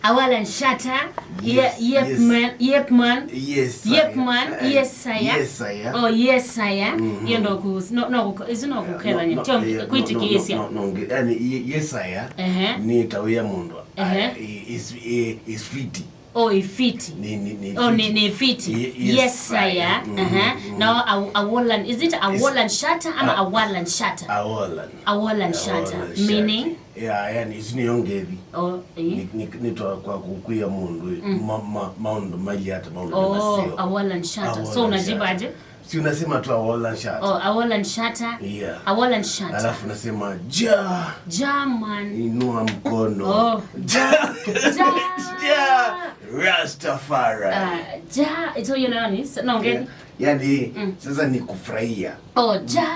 Awalan shata. Yes, Yep, yes. man. Yep, man. Yes. Yep, man. Yes, sire. Yes, sire. Oh, yes, sire. Hiyo ndo ku no no izi no kukela No, ni. no, yeah, Kuitikisia. No, no, no, no, yani yes sire. Ehe. Ni tawia mundu. Ehe. Is fiti. Oh, ifiti. Ni Oh, fiti. ni fiti. Yes, Yes, sire. Mhm, Uh-huh. Now a Awalan, is it a Awalan shata ama Awalan shata? Awalan. Awalan shata. Meaning? Yeah, yani isiniongeli. Oh, eh? Nitwa kwa kukuya mundu maundu mali hata maundu Oh, masio. Awalan shata. So Awalan unajibu shata. aje? Si unasema tu awalan shata. Oh, Awalan shata. Yeah. Awalan shata. Alafu unasema ja German. inua mkono. Oh. Ja. Ja. Ja. Rastafari. Ja, so you know ni no ngeni. Yani sasa ni kufurahia. Oh, ja.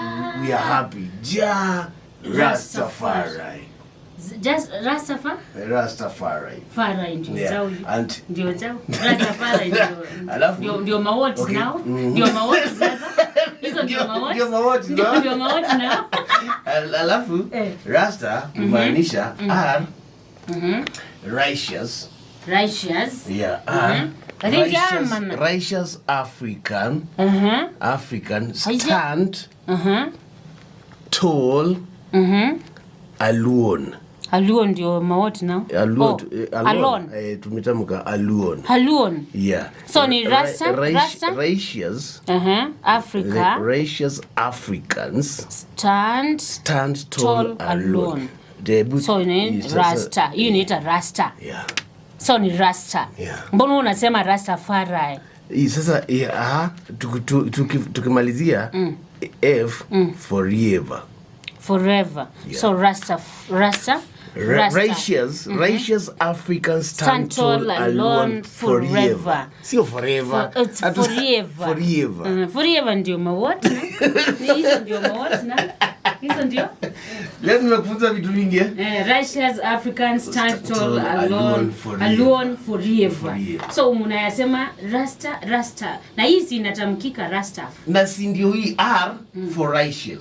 We are happy. Ja Rastafari. Just Rastafari. Rastafari. Fara ndio Yeah. zao. And Ndio zao. Rastafari ndio. Alafu- Ndio mawoti Okay. now. Ndio mawoti sasa. Hizo ndio mawoti. Ndio mawoti Ndio now. ndio mawoti now. Alafu Eh. Rasta kumaanisha R righteous. Righteous. Yeah, R I think righteous, German. righteous African African stand tall alone. Alone ndio mawoti now. Alone, Oh, alone. alone. Tumetamka alone. Alone. Yeah. So ni Rasta, Rasta? Righteous, Africa righteous Africans stand stand tall, Tall alone. The so ni Yes, Rasta. Hiyo inaita Rasta. Yeah. So ni Rasta. Yeah. Mbona unasema Rastafari? Hii sasa yeah, aha, tukimalizia F forever. Forever. Yeah. So Rasta Rasta Rasta. Righteous, righteous Africans stand Stand tall tall alone alone forever. forever. Sio forever. It's forever. Forever. Forever ndio mawati na. Ni hizo ndio mawati na. Hizo ndio. Leo nimekufunza vitu vingi eh? Righteous Africans stand tall Tall alone alone forever. alone forever. Forever. So mnayasema Rasta Rasta. Na hii si inatamkika Rasta. Na si ndio hii R for righteous.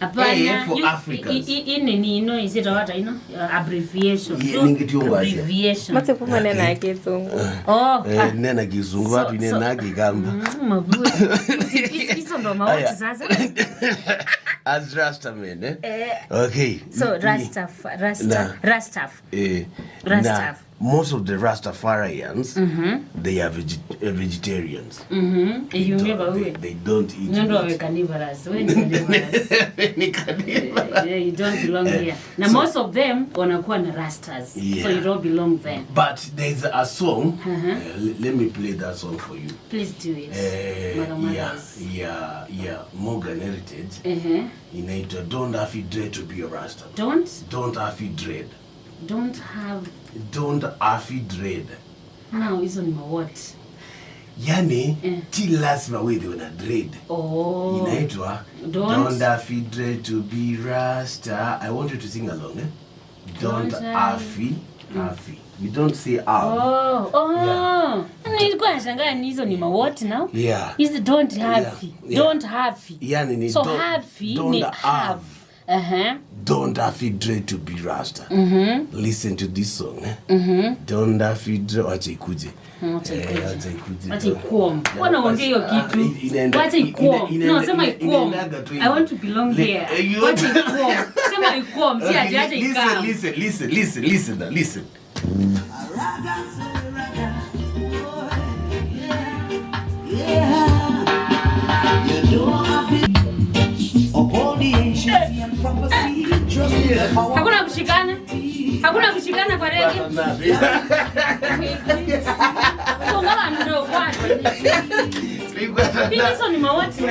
Hapana, A for Africans. Hii ni ino isitawata ino abbreviation. Yeah, ningetiungwa aje. Abbreviation. Matikuva nena kizungu. Oh, Eh, nena kizungu So- watu nena kikamba. maburi. Hizo ndo mawati Aya. sasa. As Rastaman eh? Okay. So Rastaf, Rasta, Na. Rastaf. Na, Rastaf. most of the Rastafarians they are vegetarians. You never They, will. they don't eat Ndio meat. wawe carnivorous. Wewe ni carnivorous. Ni carnivorous. Yeah, you don't belong here. Na most of them wanakuwa na rastas. Yeah. So you don't belong there. But there's a song. Let me play that song for you. Please do it. Mother Yeah, mothers. yeah. Morgan Heritage. Inaitwa Don't Have It Dread to Be a Rasta. Don't Don't have it dread. don't have Don't have it dread. now hizo ni mawat. Yani ti lazima wewe una dread. Oh. Inaitwa Don't- Don't have it dread to be Rasta. I want you to sing along, eh? Don't Don't have it, have it. You don't say have. Oh, oh. Yeah. Nilikuwa nashangaa ni hizo ni mawat now. Yeah. Hizi don't have. Yeah, yeah. Don't have. Yani ni So don't, have don't ni have. have. Don't have it dread to be Rasta. Listen to this song. Eh? Don't have it dread. Wacha ikuje. Wacha ikuje. Wacha ikuje. Wacha ikuom. Mbona uongee hiyo Ah, kitu? Wacha ikuom. No, sema ikuom. Inaendaga tu I want to belong here. You want Wacha ikuom. Sema ikuom, si ati acha Listen, ikam. listen, listen, listen, listen, now, listen. Hakuna kushikana. Hakuna kushikana kwa rege. Konga ndio kwanza. Hizo ni mawati.